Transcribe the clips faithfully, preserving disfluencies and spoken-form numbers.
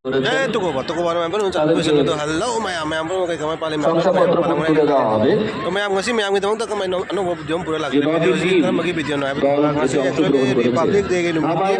ꯌꯥꯏ, ꯇꯨꯀꯣꯕ, ꯇꯨꯀꯣꯕ ꯃꯌꯥꯝ ꯄꯨꯝꯅꯃꯛ ꯆꯥꯟꯕꯤꯕ ꯁꯦꯟꯅꯗꯣ꯫ Hello ꯃꯌꯥꯝ, ꯃꯌꯥꯝ ꯄꯨꯝꯅꯃꯛ ꯀꯩ ꯀꯃꯥꯏ ꯄꯥꯜꯂꯤ? ꯃꯌꯥꯝ ꯄꯨꯝꯅꯃꯛ ꯌꯥꯝ ꯄꯥꯜꯂꯝꯒꯅꯤ꯫ ꯑꯗꯣ ꯃꯌꯥꯝ, ꯉꯁꯤ ꯃꯌꯥꯝꯒꯤꯗꯃꯛꯇ ꯀꯃꯥꯏꯅ ꯑꯅꯧꯕ video ꯑꯃ ꯄꯨꯔ ꯂꯥꯛꯀꯦ? Video ꯑꯁꯤ ꯀꯔꯝꯕꯒꯤ video ꯅꯣ ꯍꯥꯏꯕꯗ, ꯉꯁꯤ actually Republic Day ꯒꯤ ꯅꯨꯃꯤꯠꯅꯤ꯫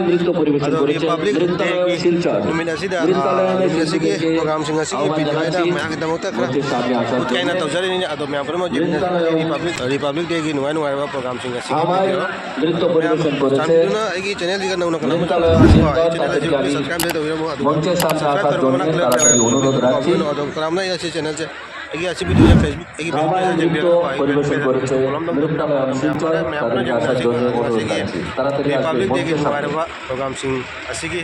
ꯑꯗꯣ Republic Day ꯒꯤ ꯅꯨꯃꯤꯠ ꯑꯁꯤꯗ, ꯑ, ꯅꯨꯃꯤꯠ ꯑꯁꯤꯒꯤ program ꯁꯤꯡ ꯑꯁꯤꯒꯤ video ꯑꯩꯅ ꯃꯌꯥꯝꯒꯤꯗꯃꯛꯇ ꯈꯔ ꯎꯠꯀꯦ ꯍꯥꯏꯅ ꯇꯧꯖꯔꯤꯅꯤ꯫ ꯑꯗꯣ ꯃꯌꯥꯝ ꯄꯨꯝꯅꯃꯛ Republic, Republic Day ꯒꯤ ꯅꯨꯡꯉꯥꯏ ꯅꯨꯡꯉꯥꯏꯔꯕ program ꯁꯤꯡ ꯑꯁꯤꯒꯤ video ꯃꯌꯥꯝ ꯆꯥꯟꯕꯤꯗꯨꯅ ꯑꯩꯒꯤ channel ꯁꯤꯒ ꯅꯧꯅ ꯈꯪꯅꯕ ꯆꯥꯟꯕꯤꯗꯨꯅ ꯑꯩꯒꯤ channel ꯑꯁꯤ please subscribe ꯇꯧꯕꯤꯔꯝꯃꯨ꯫ ꯑꯗꯨꯒ subscribe ꯇꯧꯔꯕ ꯃꯅꯥꯛꯇ ꯂꯩꯕ bell icon ꯗꯨ ꯑꯗꯨꯝ ꯀꯥꯝꯕꯤꯌꯨ꯫ ꯑꯗꯣ ꯀꯅꯥꯝꯅ ꯑꯩ ꯑꯁꯤ channel ꯁꯦ, ꯑꯩꯒꯤ ꯑꯁꯤ video ꯁꯦ Facebook, ꯑꯩꯒꯤ Facebook page ꯁꯦ ꯄꯤꯔꯒ ꯄꯥꯏ, ꯄꯥꯏ, ꯄꯥꯏ, ꯄꯥꯏ, ꯄꯥꯏ, ꯄꯥꯏ, ꯄꯥꯏ, ꯃꯌꯥꯝ ꯄꯨꯟꯅ ꯌꯦꯡꯃꯤꯟꯅꯁꯤ꯫ ꯃꯌꯥꯝ ꯄꯨꯟꯅ ꯌꯦꯡꯃꯤꯟꯅꯁꯤ꯫ ꯉꯁꯤꯒꯤ Republic Day ꯒꯤ ꯅꯨꯡꯉꯥꯏꯔꯕ program ꯁꯤꯡ ꯑꯁꯤꯒꯤ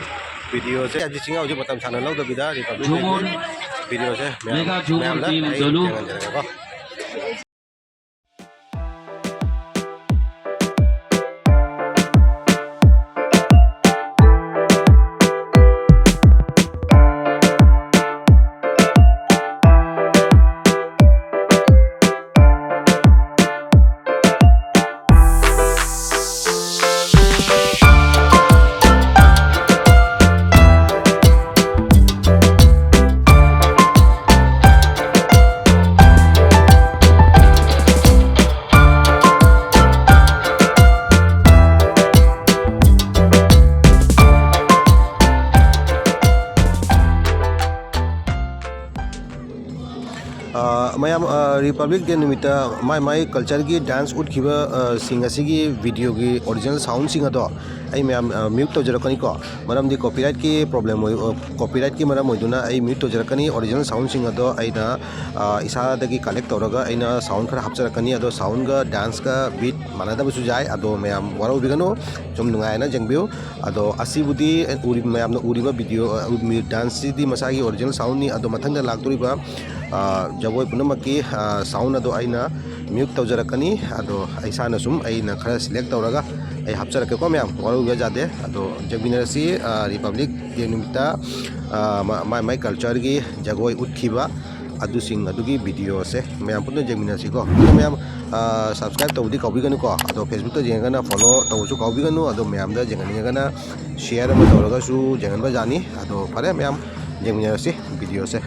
video ꯁꯦ, ꯍꯧꯖꯤꯛ ꯆꯤꯡ ꯍꯧꯖꯤꯛ ꯃꯇꯝ ꯁꯥꯡꯅ ꯂꯧꯗꯕꯤꯗ Republic Day ꯒꯤ video ꯁꯦ ꯃꯌꯥꯝ, ꯃꯌꯥꯝꯗ ꯑꯩ ꯊꯦꯡꯍꯟꯖꯔꯒꯦꯀꯣ꯫ ꯃꯌꯥꯝ, ꯑ, Republic Day ꯅꯨꯃꯤꯠꯇ ꯃꯥꯏ ꯃꯥꯏ culture ꯒꯤ dance ꯎꯠꯈꯤꯕ, ꯑ, ꯁꯤꯡ ꯑꯁꯤꯒꯤ video ꯒꯤ original sound ꯁꯤꯡ ꯑꯗꯣ ꯑꯩ ꯃꯌꯥꯝ, ꯑ, mute ꯇꯧꯖꯔꯛꯀꯅꯤꯀꯣ꯫ ꯃꯔꯝꯗꯤ copyright ꯀꯤ problem ꯑꯣꯏ-, ꯑ, copyright ꯀꯤ ꯃꯔꯝ ꯑꯣꯏꯗꯨꯅ ꯑꯩ mute ꯇꯧꯖꯔꯛꯀꯅꯤ꯫ Original sound ꯁꯤꯡ ꯑꯗꯣ ꯑꯩꯅ, ꯑ, ꯏꯁꯥꯗꯒꯤ collect ꯇꯧꯔꯒ ꯑꯩꯅ sound ꯈꯔ ꯍꯥꯞꯆꯔꯛꯀꯅꯤ꯫ ꯑꯗꯣ sound ꯒ dance ꯀ beat ꯃꯥꯟꯅꯗꯕꯁꯨ ꯌꯥꯏ꯫ ꯑꯗꯣ ꯃꯌꯥꯝ ꯋꯥꯔꯧꯕꯤꯒꯅꯨ, ꯁꯨꯝ ꯅꯨꯡꯉꯥꯏꯅ ꯌꯦꯡꯕꯤꯌꯨ꯫ ꯑꯗꯣ ꯑꯁꯤꯕꯨꯗꯤ ꯎꯔꯤ-, ꯃꯌꯥꯝꯅ ꯎꯔꯤꯕ video, ꯑ, ꯃꯤ-, dance ꯁꯤꯗꯤ ꯃꯁꯥꯒꯤ original sound ꯅꯤ꯫ ꯑꯗꯣ ꯃꯊꯪꯗ ꯂꯥꯛꯇꯣꯔꯤꯕ, ꯑ, ꯖꯒꯣꯏ ꯄꯨꯝꯅꯃꯛꯀꯤ, ꯑ, sound ꯑꯗꯣ ꯑꯩꯅ mute ꯇꯧꯖꯔꯛꯀꯅꯤ꯫ ꯑꯗꯣ ꯏꯁꯥꯅ ꯁꯨꯝ ꯑꯩꯅ ꯈꯔ select ꯇꯧꯔꯒ ꯑꯩ ꯍꯥꯞꯆꯔꯛꯀꯦꯀꯣ ꯃꯌꯥꯝ, ꯋꯥꯔꯧꯕꯤꯕ ꯌꯥꯗꯦ꯫ ꯑꯗꯣ ꯌꯦꯡꯃꯤꯟꯅꯔꯁꯤ, ꯑ, Republic Day ꯅꯨꯃꯤꯠꯇ, ꯑ, ꯃꯥ-, ꯃꯥꯏ ꯃꯥꯏ culture ꯒꯤ ꯖꯒꯣꯏ ꯎꯠꯈꯤꯕ ꯑꯗꯨꯁꯤꯡ ꯑꯗꯨꯒꯤ video ꯁꯦ ꯃꯌꯥꯝ ꯄꯨꯟꯅ ꯌꯦꯡꯃꯤꯟꯅꯁꯤꯀꯣ꯫ ꯑꯗꯣ ꯃꯌꯥꯝ, ꯑ, subscribe ꯇꯧꯕꯗꯤ ꯀꯥꯎꯕꯤꯒꯅꯨꯀꯣ꯫ ꯑꯗꯣ Facebook ꯇ ꯌꯦꯡꯉꯒꯅ follow ꯇꯧꯕꯁꯨ ꯀꯥꯎꯕꯤꯒꯅꯨ꯫ ꯑꯗꯣ ꯃꯌꯥꯝꯗ ꯌꯦꯡꯍꯟꯅꯤꯡꯉꯒꯅ share ꯑꯃ ꯇꯧꯔꯒꯁꯨ ꯌꯦꯡꯍꯟꯕ ꯌꯥꯅꯤ꯫ ꯑꯗꯣ ꯐꯔꯦ ꯃꯌꯥꯝ, ꯌꯦꯡꯃꯤꯟꯅꯔꯁꯤ video ꯁꯦ꯫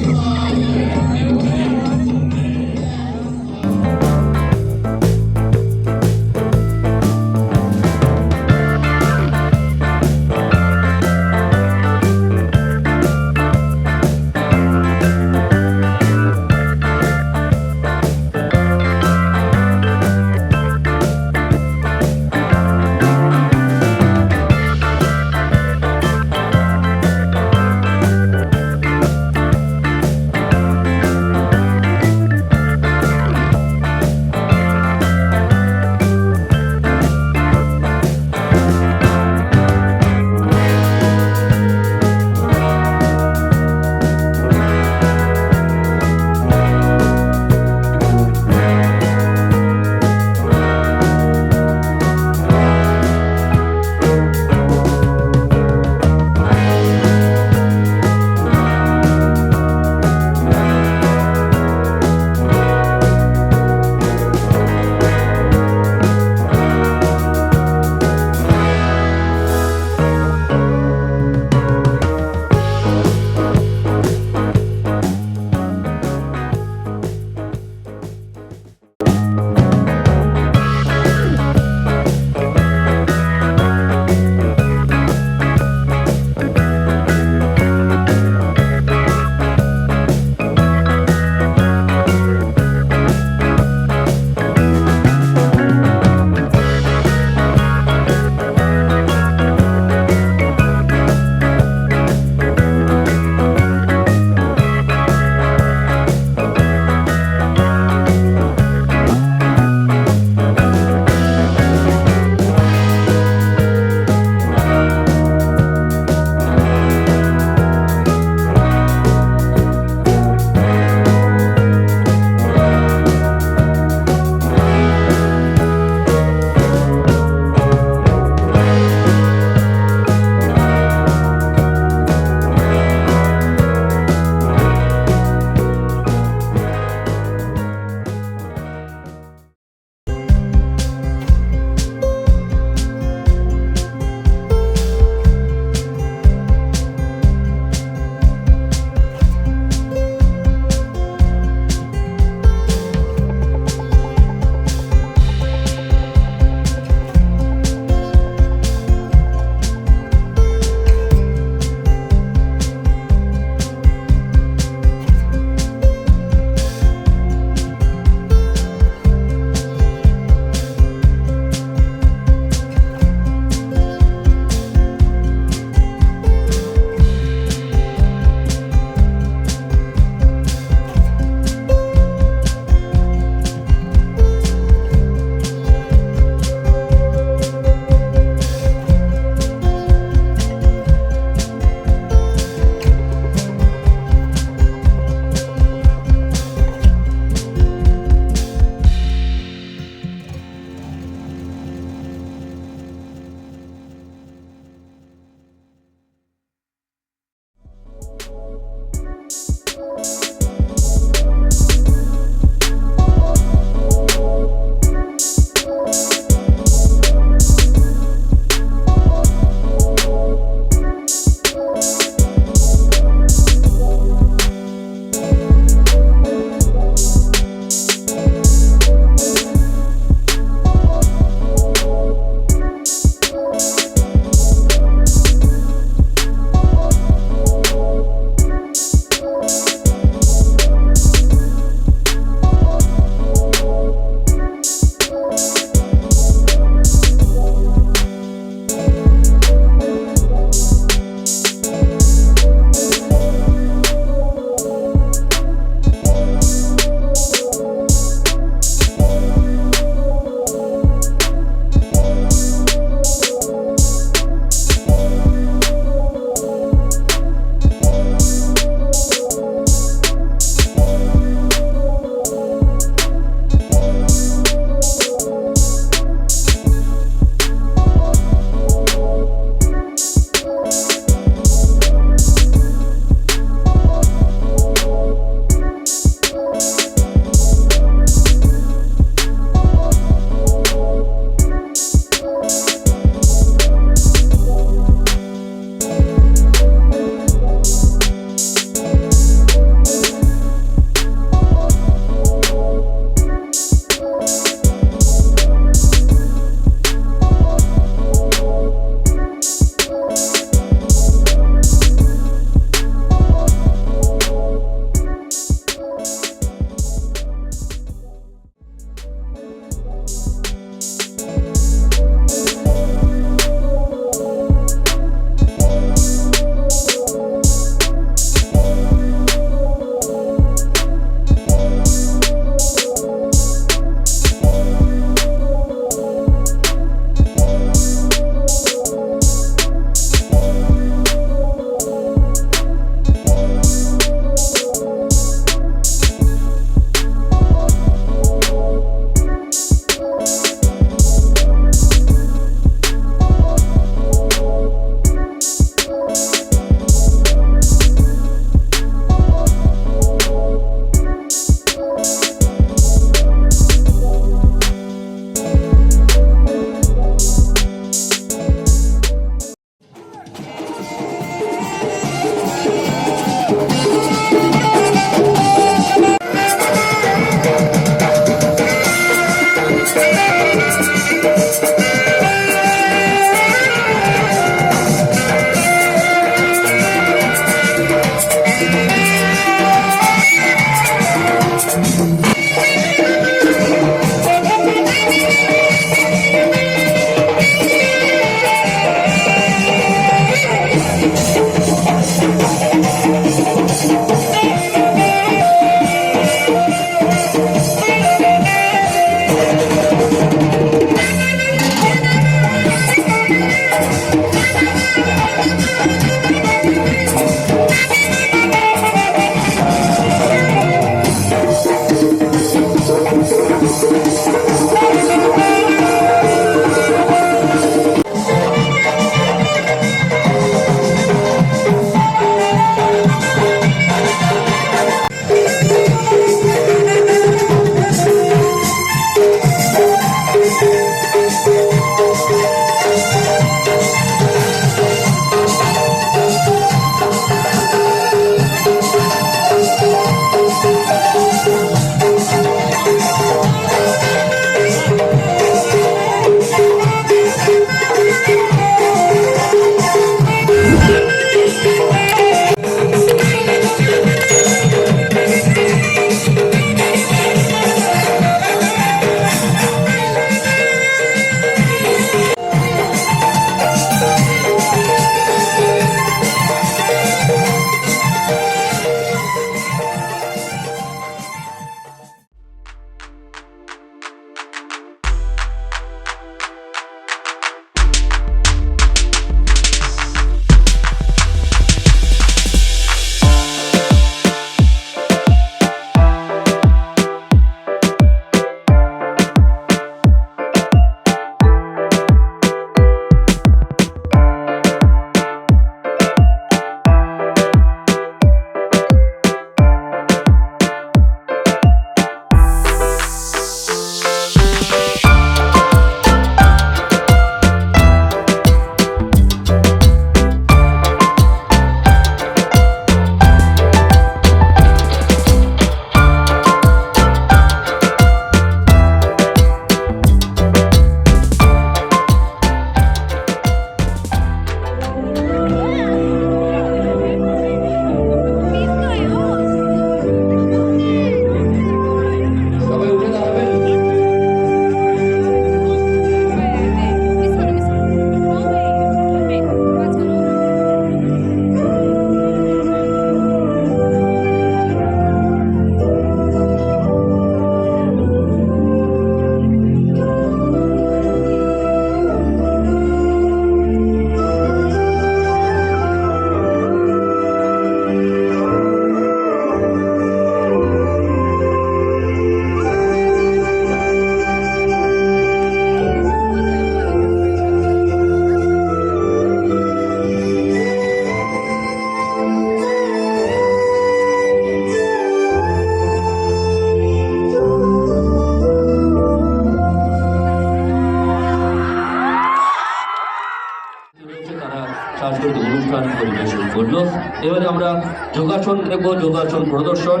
এবারে আমরা যোগাসন দেখব, যোগাসন প্রদর্শন।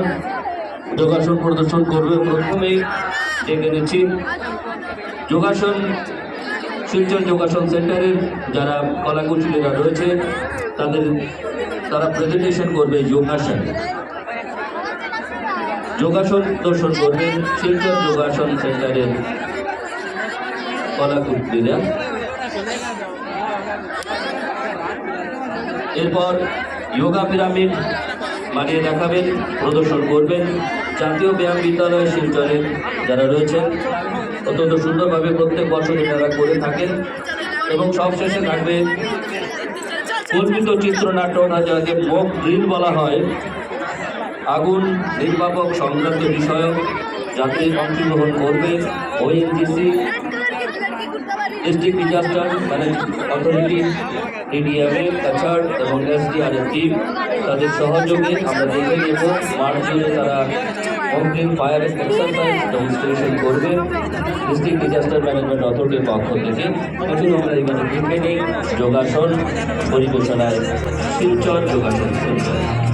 যোগাসন প্রদর্শন করবে প্রথমেই ডেকে নিচ্ছি যোগাসন, শিলচর যোগাসন সেন্টারের যারা কলাকুশলীরা রয়েছে, তাদের, তারা প্রেজেন্টেশন করবে যোগাসন। যোগাসন প্রদর্শন করবেন শিলচর যোগাসন সেন্টারের কলাকুশলীরা। এরপর যোগা পিরামিড বানিয়ে দেখাবেন, প্রদর্শন করবেন জাতীয় ব্যায়াম বিদ্যালয় শিলচরের যারা রয়েছেন। অত্যন্ত সুন্দরভাবে প্রত্যেক বছর এনারা করে থাকেন। এবং সবশেষে থাকবে কল্পিত চিত্রনাট্য, অর্থাৎ যাকে মক ড্রিল বলা হয়, আগুন নির্বাপক সংক্রান্ত বিষয়ক যাতে অংশগ্রহণ করবে ONGC, district disaster management authority, DDMA, Cachar এবং এসডিআরএফ টিম, তাদের সহযোগে আমরা দেখে নেব মার্চ জুড়ে তারা mock drill fire exercise demonstration করবে ডিস্ট্রিক্ট ডিজাস্টার ম্যানেজমেন্ট অথরিটির পক্ষ থেকে। আসুন আমরা এখানে দেখে নেই যোগাসন পরিবেশনায় শিলচর যোগাসন সেন্টার।